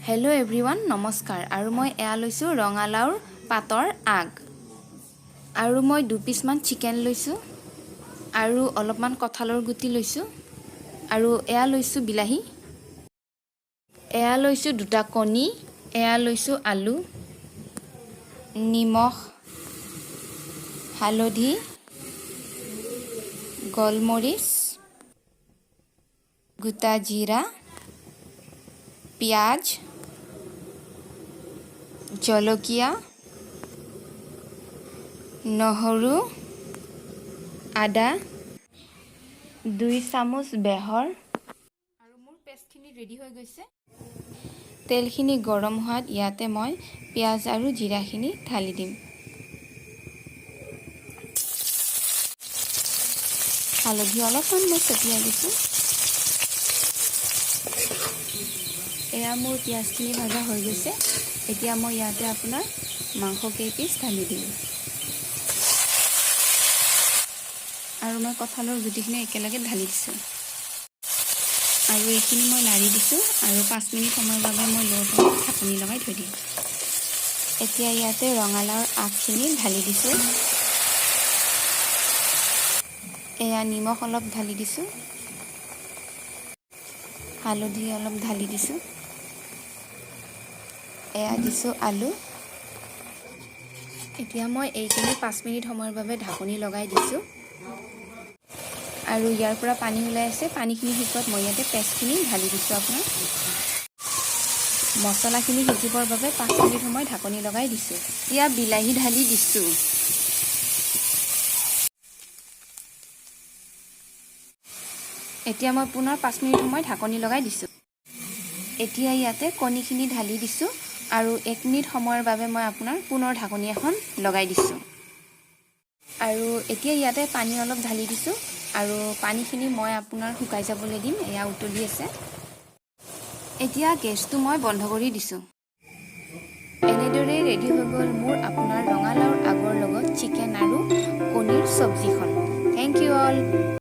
Hello' everyone, নমস্কাৰ। আৰু মই এয়া লৈছোঁ ৰঙালাওৰ পাতৰ আগ আৰু মই দুপিচমান চিকেন লৈছোঁ আৰু অলপমান কঁঠালৰ গুটি লৈছোঁ আৰু এয়া লৈছোঁ বিলাহী, এয়া লৈছোঁ দুটা কণী, এয়া লৈছোঁ আলু, নিমখ, হালধি, গোলমৰিচ, গোটা জিৰা, পিঁয়াজ, জলকীয়া, নহৰু, আদা, 2 চামুচ বেহৰ। আৰু মোৰ পেষ্টখিনি ৰেডি হৈ গৈছে। তেলখিনি গৰম হোৱাত ইয়াতে মই পিঁয়াজ আৰু জিৰাখিনি ঢালি দিম। হালধি অলপমান মই ছটিয়াই দিছোঁ। এয়া মোৰ পিঁয়াজখিনি ভাজা হৈ গৈছে। এতিয়া মই ইয়াতে আপোনাৰ মাংস কেইপিচ ঢালি দিলোঁ আৰু মই কঁঠালৰ গুটিখিনি একেলগে ঢালি দিছোঁ আৰু এইখিনি মই লাৰি দিছোঁ আৰু 5 মিনিট সময়ৰ বাবে মই ল' ফ্লেমত ঢাকনি লগাই থৈ দিম। এতিয়া ইয়াতে ৰঙালাওৰ আগখিনি ঢালি দিছোঁ। এয়া নিমখ অলপ ঢালি দিছোঁ, হালধি অলপ ঢালি দিছোঁ, এয়া দিছোঁ আলু। এতিয়া মই এইখিনি 5 মিনিট সময়ৰ বাবে ঢাকনি লগাই দিছোঁ আৰু ইয়াৰ পৰা পানী ওলাই আছে। পানীখিনি শুকোৱাত মই ইয়াতে পেষ্টখিনি ঢালি দিছোঁ। আপোনাৰ মছলাখিনি সিজিবৰ বাবে 5 মিনিট সময় ঢাকনি লগাই দিছোঁ। এতিয়া বিলাহী ঢালি দিছোঁ। এতিয়া মই পুনৰ 5 মিনিট সময় ঢাকনি লগাই দিছোঁ। এতিয়া ইয়াতে কণীখিনি ঢালি দিছোঁ আৰু 1 মিনিট সময়ৰ বাবে মই আপোনাৰ পুনৰ ঢাকনি এখন লগাই দিছোঁ। আৰু এতিয়া ইয়াতে পানী অলপ ঢালি দিছোঁ আৰু পানীখিনি মই আপোনাৰ শুকাই যাবলৈ দিম। এয়া উতলি আছে। এতিয়া গেছটো মই বন্ধ কৰি দিছোঁ। এনেদৰেই ৰেডি হৈ গ'ল মোৰ আপোনাৰ ৰঙালাওৰ আগৰ লগত চিকেন আৰু কণীৰ চব্জিখন। Thank you all.